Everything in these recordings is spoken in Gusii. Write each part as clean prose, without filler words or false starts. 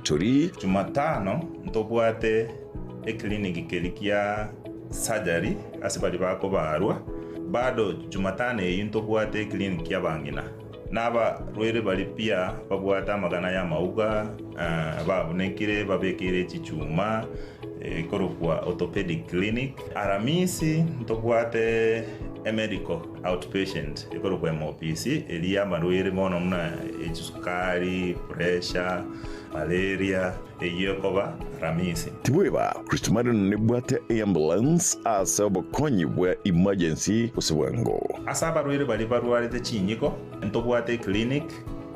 Tori. Jumatano ntobwate eclinic keria kia surgery ase baria bakobarwa. Bado Jumatano eyio ntobwate eclinic y'abang'ina na abarwaire baria pia babwate amagana y'amauga, babunekire babekeire chichuma ekorokwa orthopedic clinic. Aramisi ntobwate emedical outpatient ekorokwa MOPC eria y'amarwaire mono buna echisukari, pressure, malaria, eyio ekoba Aramisi. Tibweba, Kristo Marion nebwate eambulance ase obokonyi bwa emergency gose bwango. Ase abarwaire baria barwarete chinyiko, ntobwate eclinic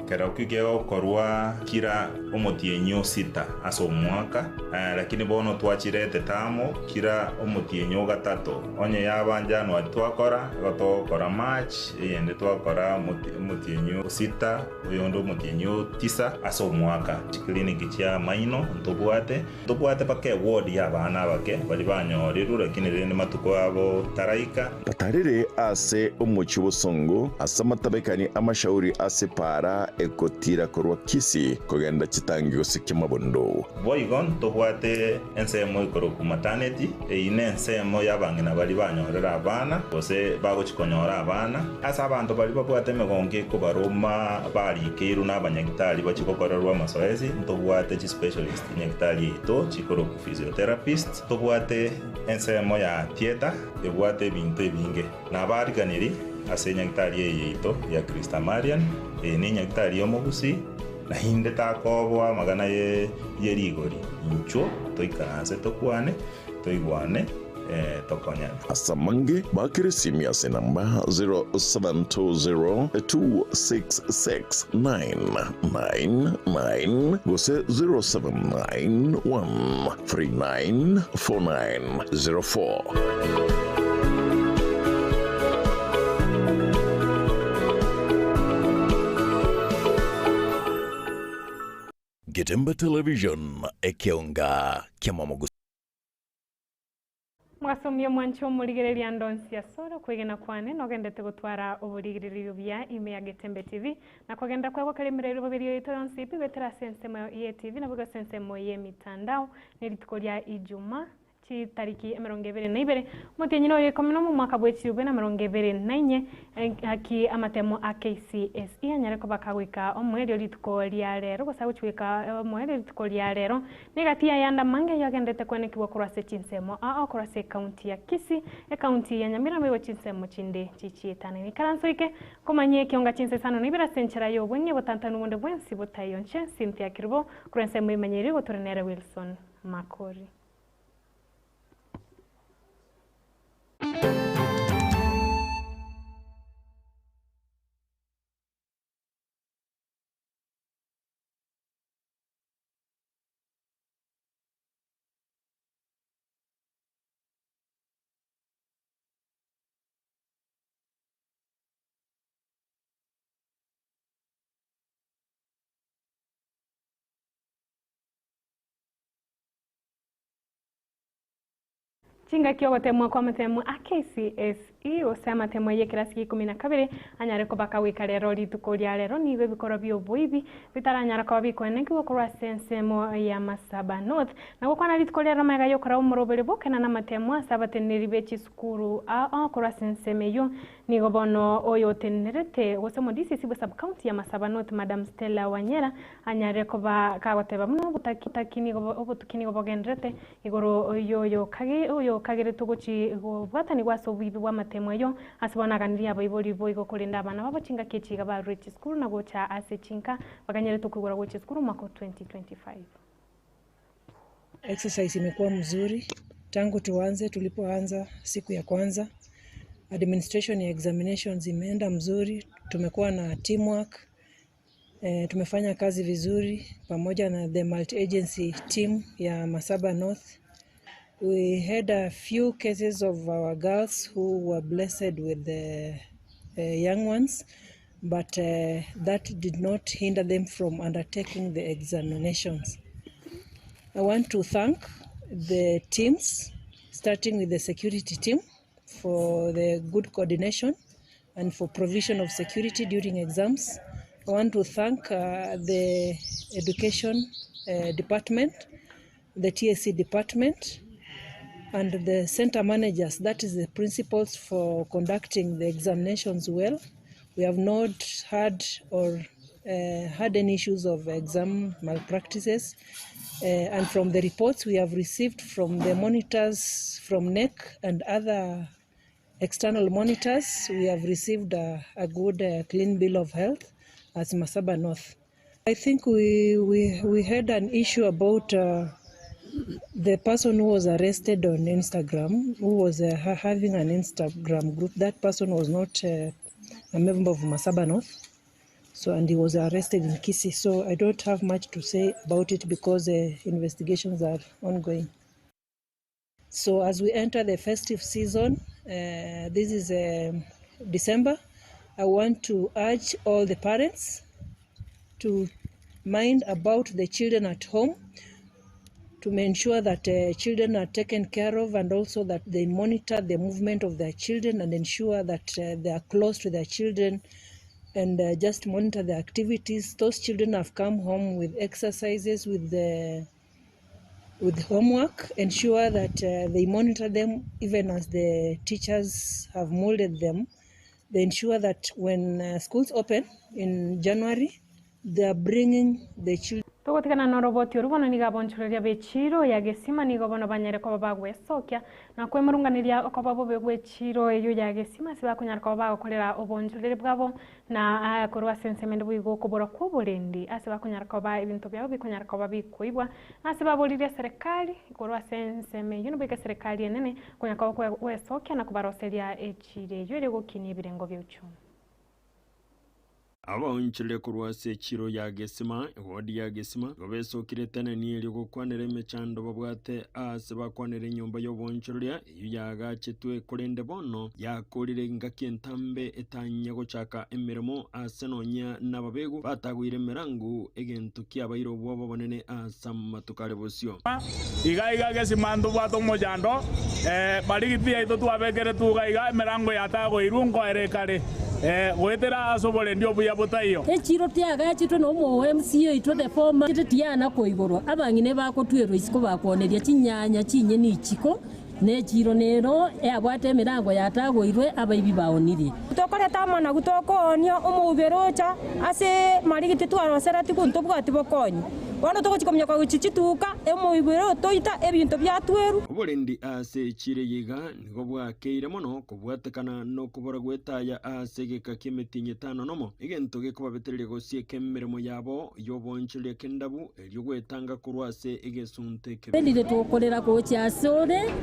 Kerokio kegokorwa kira omotienyi o sita ase omwaka, lakini bono twachirete tamo kira omotienyi o gatato. Onye yaba January twakora, igo togokora March, eyende twakora omotienyi o sita, oyonde omotienyi o tisa ase omwaka. Chiclinic chia amaino ntobwate. Ntobwate mpaka eward y'abana abake baria banyorirwe, lakini rende matuko abo taraika. Batarire ase omochie obosongo, ase amatabekani 'amashauri ase epaara egotiira korwa Kisii kogenda chitangi gose kiamabondo. Boigo ntobwate ensemo ekorokwa maternity, eyio nensemo y'abang'ina baria banyorire abana, gose bagochia konyora abana. Ase abanto baria babwate emegongo ekobaroma barikeirwe n'abanyagitari bachie gokorerwa amasoesi, ntobwate chispecialist nyagitari yaito chikorokwa physiotherapist. Ntobwate ensemo ya theatre ebwate ebinto ebinge. Nabariganirie ase enyagitari eye yaito ya Christamarian, eye nenyagitari y'omogusii, naende takoboa amagana ye rigori. Inchuo toikaranse tokwane, toigwane, tokonyane. Ase amange, baakere esimi ase enamba 0720266999 gose 0791394904. Getembe Television, ekeonga ki'amamogusi. Mwasomia omwanche omorigereria ande onsi asore okwegena kwane nogendete gotwara oborigereria obuya ime ya Getembe TV na kogenda kwegwa kare emerero boberio yaito yonsi pi goetera ase ensemo ye TV naboigo ase ensemo ye emitandao ne rituko ria Ijumaa chitariki emerongo ebere na ibere omotienyi noyo ikomi nomo omwaka bwe chilifu bibere na emerongo ebere na inye Gaki amatemo a KCSE anyare koba kagoika omoerio rituko ria rero gose agochia goika omoerio rituko ria rero. Negati y'ayande amange ayio agenderete kwenekigwa korwa ase chinsemo ao korwa ase ekaunti ya Kisii, ekaunti ya Nyamira naboigo chinsemo chinde chichietanaine. Ikaranso ike nkomanyie ekionga chinsa isano na ibere ase enchera y'obweng'e botantanu bonde bwensi botaiyo nche Cynthia Kerubo korwa ensemo emanyererie gotore nere Wilson Makori. Chingaki ogotemwa kw'amatemo a KCSE gose amatemo y'ekerasi gia ikomi na kabere anyare koba kagoika rero rituko ria rero nigo ebikorwa bi'oboibi bitaranyara koba bikoenekigwa korwa ase ensemo ya Masaba North. Na gokwana rituko ria rero magega y'okoraba omoroberi bw'okenana amatemo ase abateneneri be chisukuru ao korwa ase ensemo eyio Nigo bono oyotenenerete gose omo-DCC bwe sub-county ya Masaba North Madam Stella Wanyera anyare koba kagoteba buna obotaki nigo obotuki nigo bogenderete igoro y'oyokageretwe gochi gobwatanigwa ase oboibi bw'amatemo ayio ase bono aganirie abaibori boigo korenda abana babo chingaki echi iga barure chisukuru na gocha ase chinka baganyeretwe koigora gochia esukuru omwaka o 2025. Exercise imekuwa mzuri tangu tuanze, tulipoanza siku ya kwanza. Administration ya examinations imeenda mzuri, tumekuwa na teamwork, eh, tumefanya kazi vizuri pamoja na the multi-agency team ya Masaba North. We had a few cases of our girls who were blessed with the uh, young ones but uh, that did not hinder them from undertaking the examinations. I want to thank the teams, starting with the security team for the good coordination and for provision of security during exams. I want to thank uh, the education uh, department, the TSC department, and the center managers, that is the principals for conducting the examinations well. We have not had or had any issues of exam malpractices. And from the reports we have received from the monitors from KNEC and other external monitors, we have received a good clean bill of health as Masaba North. I think we had an issue about the person who was arrested on Instagram, who was having an Instagram group. That person was not a member of Masaba North. So, and he was arrested in Kisii. So I don't have much to say about it because investigations are ongoing. So as we enter the festive season, this is December, I want to urge all the parents to mind about the children at home, to ensure that children are taken care of, and also that they monitor the movement of their children and ensure that they are close to their children and just monitor the activities. Those children have come home with exercises, with homework. Ensure that they monitor them even as the teachers have molded them. They ensure that when schools open in January, they are bringing the children. Togotigana na oroboti oru bono nigo abonchoreria b'echiro ya Gesima nigo bono banyare koba bagwesokia na kwemurunganeria okoba bobe bw'echiro eyo ya Gesima ase bakonyara koba bagokorera obonchoreri bwabo na korwa ase ensemo boigo okobora kwa oborendi ase bakonyara koba ebinto byabo bikonyara koba bikoibwa ase baboririe serikali korwa ase ensemo eywo niboiga serikali enene konyara koba gwesokia na kobaroseria echiro eyo ere gokinia ebirengo bia uchumi. Abaonchire korwa ase echiro ya Gesima, ewodi ya Gesima, igo besokire teneni erio gokwanera emechando babwate ase bakwanera enyomba y'obonchoreria eywo yagachetwe korende bono yakorire engaki entambe etanya gochaka emeremo ase nonya n'ababegu batagwire emerangu egento kiabaire obwoba bonene ase amatuko are bosio. Iga iga Gesima ntobwate omochando, barigiti yaito twabekere tuga iga emerango yatagoirwe nkoere kare. Goetera ase oborendi obuya botaiyo. Echiro tiagachitwe no omo MCA itwe the former tiana koigorwa abang'ine bakotwerwa isiko bakwoneria chinyanya chinyeni ichiko nechiro nero eabwate emirango yatagoirwe abaibi baonirie. Tokoreta amanagu tokoonia omouberocha ase marigiti twarosera tiguntobwati bokonyi. Bono togochikomenya gochichituka emoibero toita ebinto byatweru. Oborendi ase echiro yiga nigo bwakeire mono kobwatekana nokobora gwetaya ase egeka ki'emitinyi etano nomo egento gekobabetereria gosieka emeremo yabo y'obonchoreria kendabu erio gwetanga korwa ase egesunte ekebe. Endire tokorera gocha ase ore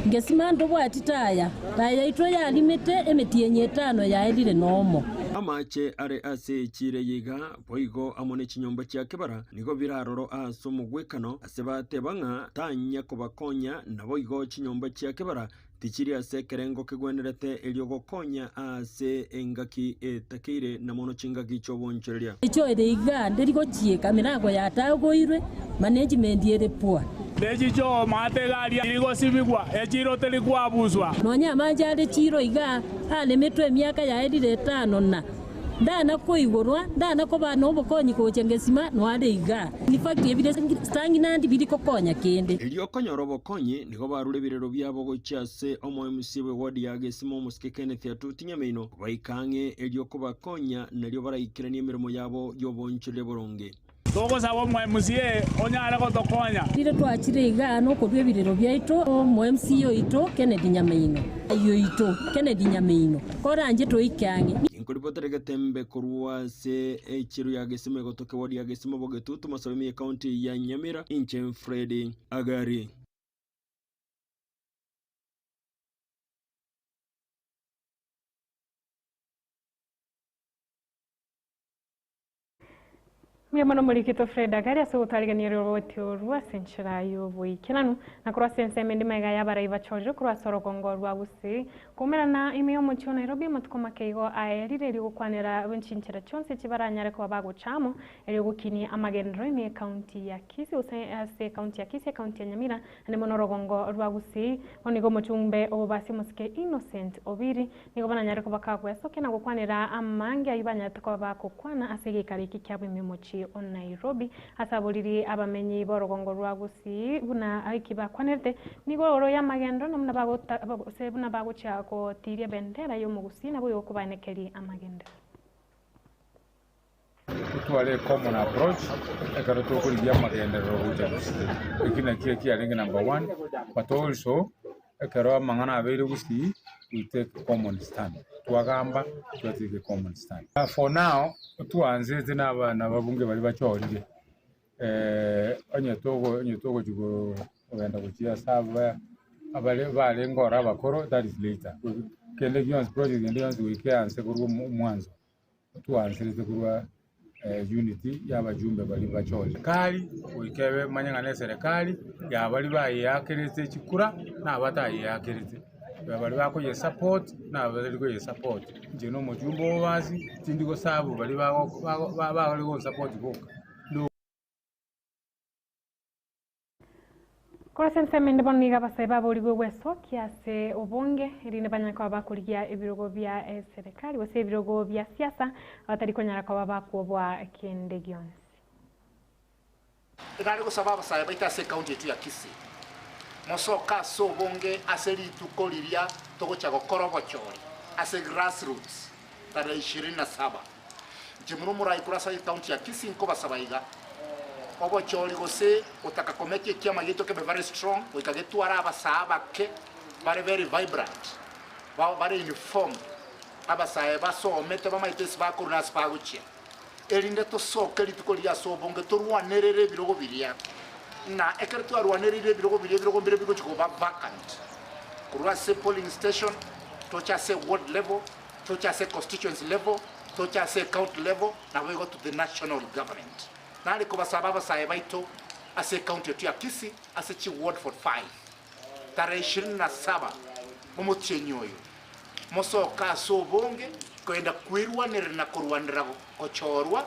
ngesima ntobwati taya taya itwe yarimete emitienyi etano yaerire nomo. Amache are ase echiro yiga boigo amo nechinyomba chia kebara nigo biraroro ase omogwekano ase bateba ng'a tanya kobakonya naboigo chinyomba chia kebara tichiri ase ekerengo kegwenerete erio gokonya ase engaki etakeire na mono chingaki chi'obonchoreria. Echo ere iga nderi gochieka mirango yatagoirwe management ere poor. Nechicho mate garia irigosibigwa echiro teri kwabuswa. Nonya amanje are chiro iga aremetwe emiaka yaerire etano na ndana koigorwa ndana koba nobokonyi gocha ngesima noare iga. In fact ebire stangi nandi biri kokonya kende. Erio okonyora obokonyi nigo barure ebirero biabo gochia ase omo MC bwe ward ya Gesima omosike Kenneth Atuti Nyamino baikang'e erio kobakonya nario baraikerania emeremo yabo y'obonchoreria boronge. Togosaba omo MCA onyare gotokonya. Rire twachire iga nokorwa ebirero biaito omo MC oito Kennedy Nyamino ayo ito Kennedy Nyamino koranje toike ang'e. Nkoripotera Getembe korwa ase echiro ya Gesima egotoka ward ya Gesima bogetutu Masaba county ya Nyamira inche Freddy Agari. Mbuya morikito Fred Agari ase ogotarigania oroboti oru ase enchera y'oboikeranu na korwa ase ensemo ende magega y'abarai bachorire korwa ase orogongo rwa Gusii. Koumerana ime y'omochie o Nairobi amatuko make igo aerire erio gokwanera chinchera chionsi echi baranyare koba bagocha amo erio gokinia amagenderero ime y'ecounty ya Kisii gose ase ecounty ya Kisii, ecounty ya Nyamira naende mono orogongo rwa Gusii. Bono nigo omochumbe obobasi omosike Innocent Obiri nigo baranyare koba kagwesokia na gokwanera amange ayio banyarete koba bagokwana ase egeikaro eke kiabo ime y'omochie o Nairobi ase aboriri abamenyi b'orogongo rwa Gusii buna eki bakwanerete nigo oro y'amagendo na buna bagota gose buna bagochia gotiria ebendera y'omogusii nabo okobaenekeria amagendero. Totware ecommon approach ekero tokorigia amagenderero gocha Gusii. Eki nakio ekiarenge number one, but also ekero amang'ana abeire Gusii, we take common stand. Twagamba twatake common stand. For now, twaanzete na abana ababunge baria bachorire. Onye togo onye togochia kogenda gochia ase aba abare barenge oro abakoro that is later. Kende gionsi project ende yonsi goika eanse korwa omwanzo, twaanserete korwa unity ya abajumbe baria bachorire. Serikali goika ebe manye ng'a ne eserekari ya baria bayeakerete chikura na abatayeakerete, baria bakoyesupport na abatari koyesupport. Inche na omojumbe obobasi tindi gosabu baria bago bago bare gonsupport boka. Korwa ase ensemo ende bono nigo abasae baborigwe gwesokia ase obonge, erinde banyare koba bakorigia ebirogo bia eserekari gose ebirogo bia siasa, abatari konyara koba bakwoboa kende gionsi. Nare gosaba abasae baito ase ekaunti yaito ya Kisii, mosoke ase obonge ase rituko riria togocha gokora obochori ase grassroots tarehe ishirini na saba. Inche buna omorai korwa ase ekaunti ya Kisii nkobasaba iga, obochori gose gotaka komeka ekiama giaito kebe very strong goika getware abasae abake bare very vibrant, bare informed, abasae basomete bamaete ase bakorwa na ase bagochia. erinde tosoke rituko riria ase obonge torwanerere ebirogo biria, na ekero twarwanereire ebirogo biria, ebirogo mbire bigochia koba vacant, korwa ase polling station, toche ase ward level, toche ase constituency level, toche ase county level, naboigo to the national government. Nare kobasaba abasae baito ase ecounty yaito ya Kisii ase chi ward 45, tarehe ishirini na saba omotienyi oyo, Mosoke ase obonge kogenda kwerwanerera na korwanera gochorwa,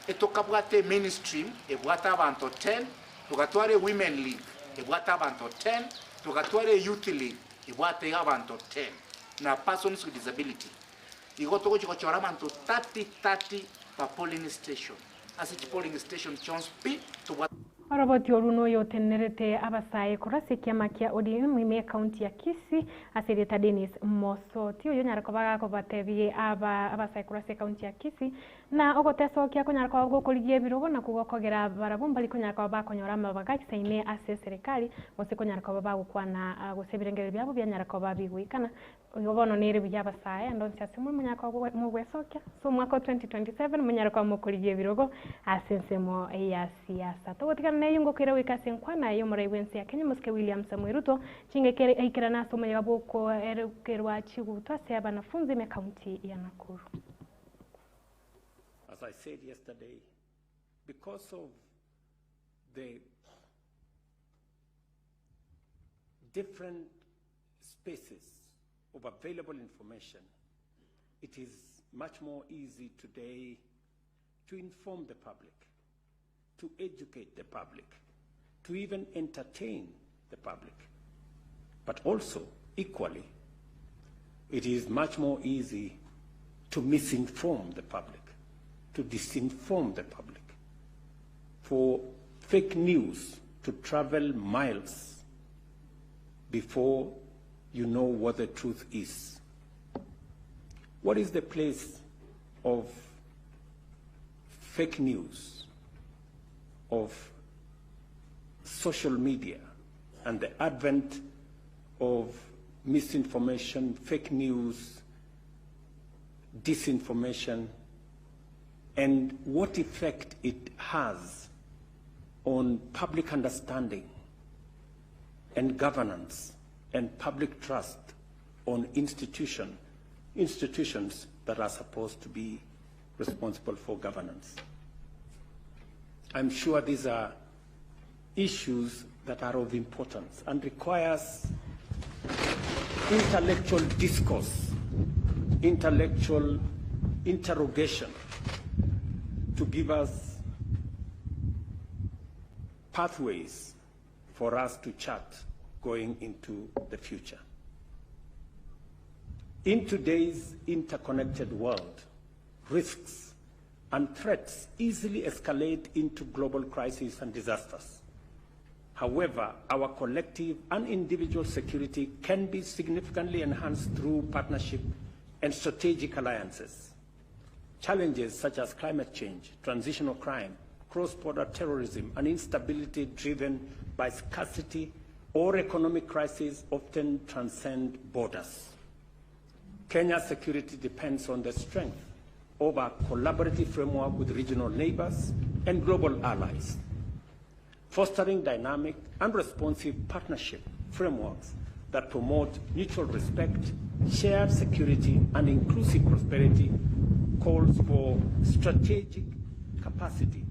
etokabwate emainstream ebwate abanto ten, togatwara ewomen league ebwate abanto ten, togatwara eyouth league ebwate abanto ten, na persons with disability. Igo togochia gochora abanto 30 30 per polling station. Ase chipoling station chionsi pi tobwate. Oroboti orwo noyo otenenerete abasae korwa ase ekiama kia ODM ime ekaunti ya Kisii ase erieta Dennis Mosoti. Oyio onyare koba gakobatebie aba abasae korwa ase ekaunti ya Kisii na ogotesokia konyara koba gokorigia ebirogo nakwo gokogera barabwo mbari konyara koba bakonyora amabaga aisaine ase eserekari gose konyara koba bagokwana gose ebirengererio biabo bianyara koba bigoikana Igo bono nere buya abasae ande onsi ase more monyare koba mogwesokia ase omwaka o 2027 monyare koba mokorigia ebirogo ase ensemo ya siasa. Togotigana neyio ngokoira goika ase enkwana y'omorai bw'ense ya Kenya omosike William Samoei Ruto chingaki ere aikerane ase omoyega bw'okoerekerwa chiguto ase abanafunzi ime county ya Nakuru. As I said yesterday, because of the different spaces of available information, it is much more easy today to inform the public, to educate the public, to even entertain the public. But also, equally, it is much more easy to misinform the public, to disinform the public, for fake news to travel miles before you know what the truth is. What is the place of fake news, of social media, and the advent of misinformation, fake news, disinformation, and what effect it has on public understanding and governance and public trust on institution, institutions that are supposed to be responsible for governance. I'm sure these are issues that are of importance and requires intellectual discourse, intellectual interrogation to give us pathways for us to chart going into the future. In today's interconnected world, risks and threats easily escalate into global crises and disasters. However, our collective and individual security can be significantly enhanced through partnership and strategic alliances. Challenges such as climate change, transitional crime, cross-border terrorism, and instability driven by scarcity or economic crisis often transcend borders. Kenya's security depends on the strength of a collaborative framework with regional neighbors and global allies. Fostering dynamic and responsive partnership frameworks that promote mutual respect, shared security, and inclusive prosperity calls for strategic capacity.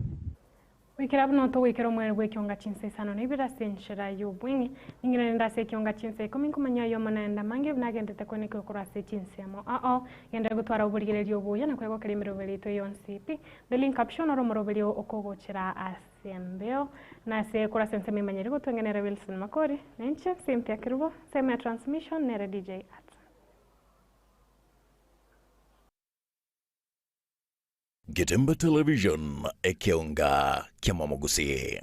Goikera buna otogoikera omweri bw'ekionga chinsa isano na ibere ase enchera y'obweng'e, ning'ina rende ase ekionga chinsa ikomi nkomanya oyomo naende amange buna agenderete koenekigwa korwa ase chinsemo ao. Genderera gotwara oborigereria obuya na kwegokera emeroberi yaito yonsi pi. The link caption ore omoroberio okogochera ase embeo na ase korwa ase ensemo emanyeri gotwengenera Wilson Makori, na inche Cynthia Kerubo, ensemo ya transmission nere DJ Hudson. Getembe Television, ekeonga ki'amamogusii.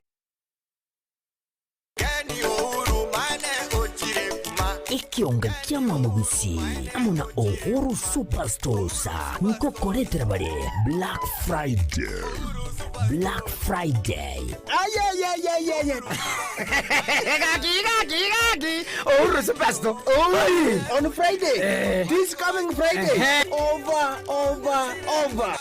Ekionga ki'amamogusii amo na Uhuru Superstores nkokoretera bare Black Friday. Black Friday. Ayayayayaya. Gaki gaki gaki. Uhuru Superstore. Oi. On Friday. This coming Friday. Over over over.